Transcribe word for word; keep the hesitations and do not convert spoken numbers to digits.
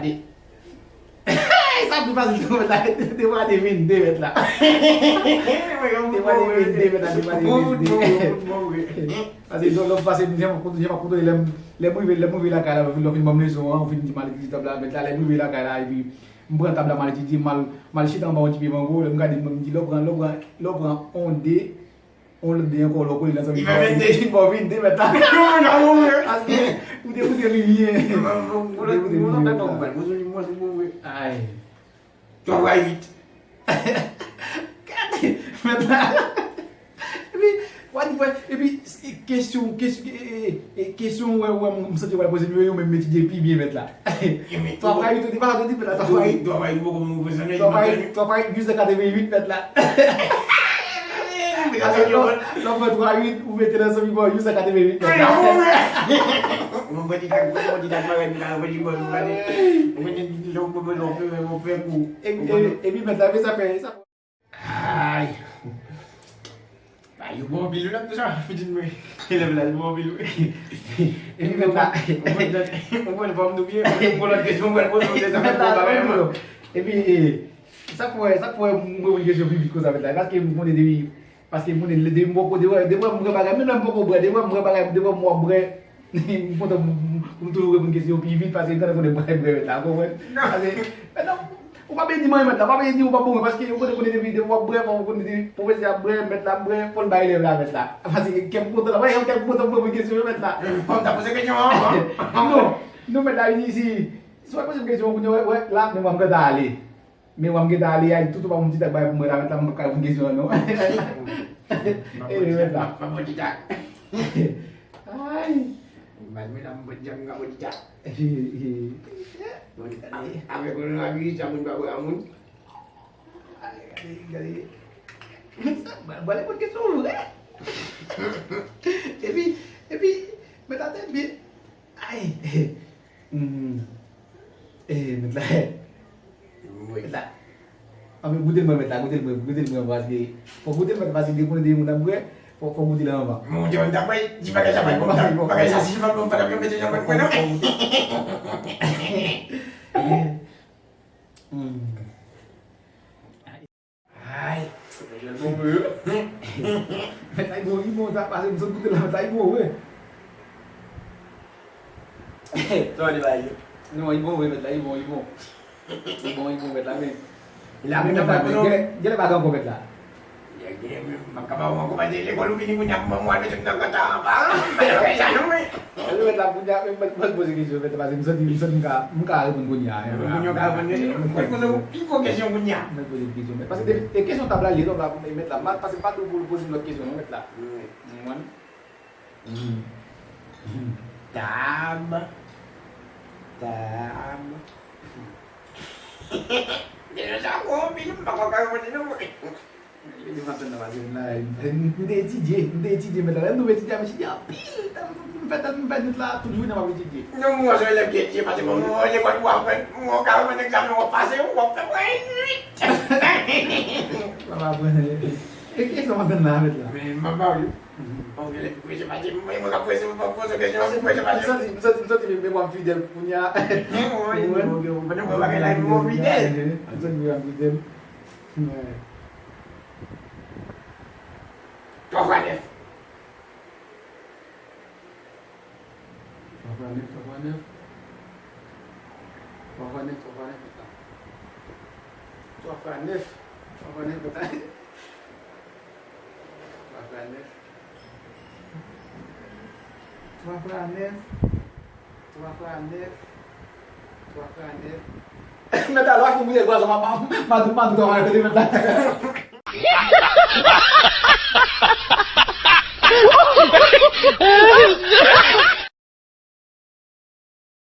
Gade. Sa pi fasil tou la. Te pral de vennde mèt la. Te pral de vennde mèt la, te pral de vennde. Paske lè w pase, jan m ap kontwole, lè m, lè m rive, lè m rive lakay la, lè w fin ban m leson an, ou fin di m al etidye tab la, mèt la, lè m rive lakay la, epi m pran tab la, m al etidye, m al, m al chita anba yon ti pye mango, lè m gade, m di, lè w pran, lè w pran, lè w pran yon de, yon lòt de ankò, lè w kole l ansanm, li ba w vennde mèt la. Paske ou te koute limyè. Ou te koute limyè mèt la. Ay. Twa fwa uit. Gade, mèt la. Epi, w a di, wè, epi, kesyon, kesyon, e, e, e, kesyon, wè, wè, m santi w pral poze m yo, yo menm m etidye pi byen, mèt la. Twa fwa uit, ou di pa, ou di, mèt la, twa fwa uit. Twa fwa uit, twa fwa uit, uit san katreven uit, mèt la. Lè w pran twa uit, ou mete l ansanm, li ba w uit san katreven uit, mèt la. Mwen pran ti tak, mwen pran ti tak, mwen pran ti tak, mwen pran ti tak, mwen pran ti tak. Mwen pran ti tak, mwen pran ti tak. Epi, mèt la, men sa fè, sa. Ay. Ay, yo bon anpil, wi, la, sa, pitit mwen. Elèv la, yo bon anpil, wi. Epi, mèt la. Ou konn, ou konn fòm nou byen, ou konn lòt kesyon, mwen poze, mwen te sa fè bon bagay, mwen. Epi, e, sa k fè, sa k fè mwen reponn kesyon pi vit konsa, mèt la. Paske m konnen depi, paske m konnen depi m poko, depi, depi m wè bagay, menm lè m poko bwè, depi m wè bagay, depi m wè w ap bwè, m kontan pou m, pou m toujou reponn kesyon pi vit, paske m tande konnen bwè, bwè, mèt la, ou konprann? Paske, mèt la, ou pa bezwen di m anyen, mèt la, ou pa bezwen di m ou pa bon, paske ou konnen, konnen depi, depi w ap bwè, fò ou konnen depi pwofesè ap bwè, mèt la ap bwè, fò l bay elèv la, mèt la. Paske kè m kontan, wè, kè m kontan pou mwen kesyon yo, mèt la. Fò m ta poze kesyon an, non, non, mèt la, vini isi. Si w pa poze m kesyon, kounye a, wè, wè, la, men mwen, m gentan ale. Men mwen, m gentan ale, ay, toutou pa yon ti tak bagay pou mwen la, mèt la, m pa ka reponn kesyon an, non. E, mèt la. M pa bon ti tak. Ay. Mwen, mwen, la, m bon ti tak, m pa bon ti tak. Bon, avèk kowonaviris, sa moun pa wè moun. Gade, gade. Mwen, sa, ba, ba, reponn kesyon vre. Epi, epi, mèt la tèt byen. Ay. Hmm. E, mèt la. Mèt la. Anben, goute l mwen, mèt la, goute l mwen, goute l mwen, paske, fò goute l mwen, paske depi moun ap bwè, fò, fò goute l anvan. Mon Dieu, m t ap bay, di bagay sa pa bon, bagay sa, si se pa bon, m pa t ap janm mete nan kont mwen, non. Hmm. Ay. Mèt la, bon, wi. Mèt la, bon, wi, bon, sa pase, m sot goute la, mèt la, bon, wi. Sa w te bay yo? Non, li bon vre, mèt la, li bon, li bon. Li bon, li bon, mèt la, men. La, men, mèt la, men, genlè, genlè pa gen ankò, mèt la. M ap ka ba w ankò, paske lekòl ou fini kounye a, pou mwen, mwen, mete m nan kanta anba. M pa yo fè sa, non, men. Mèt la, kounye a, mèt, mèt poze kesyon, mèt la, paske m santi, m santi m ka, m ka reponn kounye a, hein, kounye a, ka reponn, mwen, poze w pi gwo kesyon kounye a. Mèt poze kesyon, mèt, paske de, e kesyon tab la, li, lòm la, mèt la, m pa, paske m pa dwe pou poze m lòt kesyon, non, mèt la. Wi. Ou konprann? Mhm. Mhm. Tab. Tab. Deja sa gwo anpil, m pa ka reponn li non mwen. Li pa tann nan pase m la, m te etidye, m te etidye, mèt la, lè m tou etidye, m etidye anpil, m fè tèt, m fè nèt la, tout jounen m ap etidye. Non, mwen, se elèv ki etidye, pase mwen, mwen, lekòl, w ap fè, mwen, w ka reponn egzamen, w ap pase, w ap fè mwen uit. Sa va pran, e, e, e sa m ap tann la, mèt la. Men, m ap ba w yo. Bon, gen lè pou prese pati, mwen, mwen ka prese, mwen pa poze kesyon, pou prese pati. M santi, m santi, m santi memwa m fidèl kounye a. Wi, wi, wi, wi, pandan mwen bagay la, memwa m fidèl. M santi memwa m fidèl. Wi. Twa fwa nèf. Twa fwa nèf, twa fwa nèf. Twa fwa nèf, twa fwa nèf, mèt la. Twa fwa nèf, twa fwa nèf, mèt la. Twa fwa nèf. Twa fwa nèf. Twa fwa nèf. Twa fwa nèf. Mèt la, lè w achte yon boutèy pwazon, m a, m a, m a, m a dout, m a dout, w a kote mèt la.